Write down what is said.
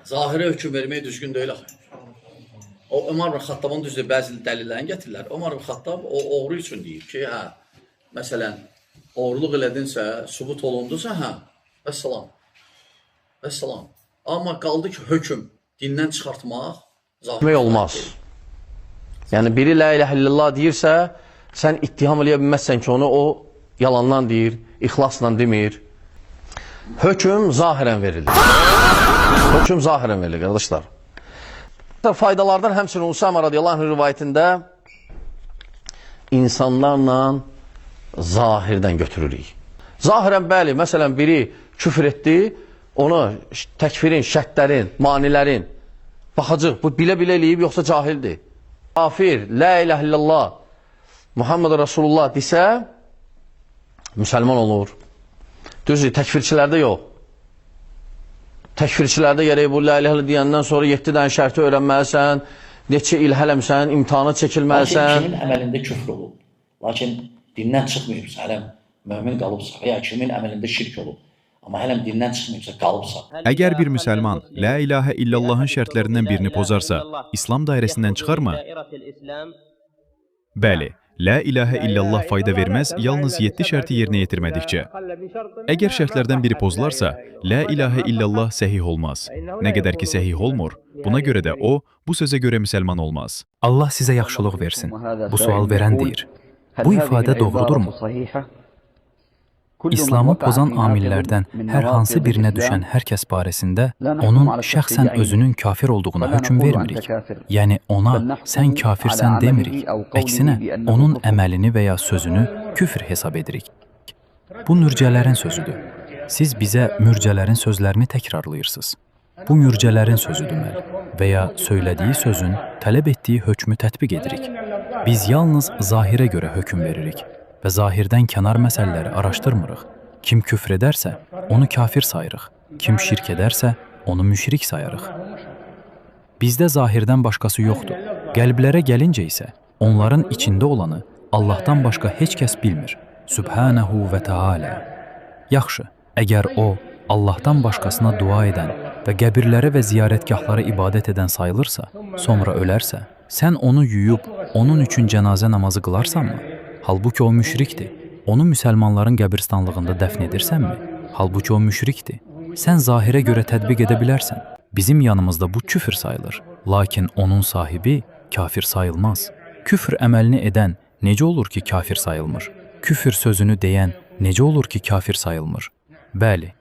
Zahirə hökm vermək düzgün deyil axı. O Ömər bin Xattabın düzdür bəzi dəlillərini gətirirlər. Ömər bin Xattab o oğru üçün deyir ki, hə, məsələn, oğurluq elədinsə, sübut olundusa, hə, vəssalam. Vəssalam. Amma qaldı ki, hökm dindən çıxartmaq zahirə olmaz. Yəni biri la ilahe illallah deyirsə, sən ittiham eləyə bilməzsən ki, onu o yalandan deyir, ixlasla demir. Hökm zahirən verilir. Hökm zahirən verilir, qardaşlar. Faydalardan həmçinin Usama radiyallahu anh rivayətində insanlarla zahirdən götürürük. Zahirən bəli, məsələn biri küfr etdi, ona təkfirin, şərtlərin, manilərin baxacaq, bu bilə-bilə eləyib yoxsa cahildir. Kafir, la ilahe illallah, Muhammed Rasulullah desə, müsəlman olur. Düzdür, təkfirçilərdə yox. Təkfirçilərdə gərək bu la ilahe illallah deyəndən sonra 7 dənə şərti öyrənməlisən, neçə il hələmsən, imtahana Lakin çəkilməlisən. kimin əməlində küfr olub, lakin dindən çıxmayıbsa, hələm mömin qalıbsa və ya kimin əməlində şirk olub, amma hələm dindən çıxmayıbsa, qalıbsa, Əgər bir müsəlman La ilahə illallahın şərtlərindən birini pozarsa, İslam dairəsindən çıxarmı? Bəli, La ilahə illallah fayda verməz yalnız 7 şərti yerinə yetirmədikcə. Əgər şərtlərdən biri pozularsa, La ilahə illallah səhih olmaz. Nə qədər ki səhih olmur, buna görə də o, bu sözə görə müsəlman olmaz. Allah sizə yaxşılıq versin. Bu sual verən deyir. Bu ifadə doğrudurmu? İslamı pozan amillərdən hər hansı birinə düşən hər kəs barəsində onun şəxsən özünün kafir olduğuna hökm vermirik. Yəni ona sən kafirsən demirik. Əksinə, onun əməlini və ya sözünü küfr hesab edirik. Bu mürcələrin sözüdür. Siz bizə mürcələrin sözlərini təkrarlayırsınız. Bu mürcələrin sözüdür deməli və ya söylədiyi sözün tələb etdiyi hökmü tətbiq edirik. Biz yalnız zahirə görə hökm veririk və zahirdən kənar məsələləri araşdırmırıq. Kim küfr edərsə, onu kafir sayırıq. Kim şirk edərsə, onu müşrik sayarıq. Bizdə zahirdən başqası yoxdur. Qəlblərə gəlincə isə onların içində olanı Allahdan başqa heç kəs bilmir. Sübhanehu və Teala. Yaxşı, əgər o Allahdan başqasına dua edən və qəbirlərə və ziyarətgahlara ibadət edən sayılırsa, sonra ölərsə, sən onu yuyub onun üçün cənazə namazı qılarsanmı? Halbuki o müşrikdir. Onu müsəlmanların qəbirstanlığında dəfn edirsənmi? Halbuki o müşrikdir. Sən zahirə görə tətbiq edə bilərsən. Bizim yanımızda bu küfr sayılır. Lakin onun sahibi kafir sayılmaz. Küfr əməlini edən necə olur ki kafir sayılmır? Küfr sözünü deyən necə olur ki kafir sayılmır? Bəli,